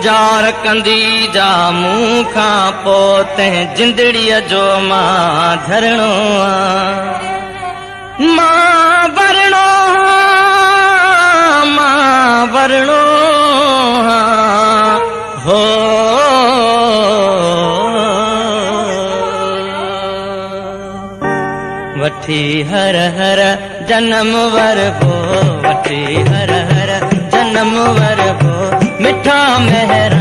جار ڪندي جا مون کان پو تنهن جندڙيء جو مان جهرڻو آن. مان ورڻو هان، مان ورڻو هان، هو. وٺي هر هر جنم وربو، وٺي هر هر جنم وربو، مٺا مهراڻ.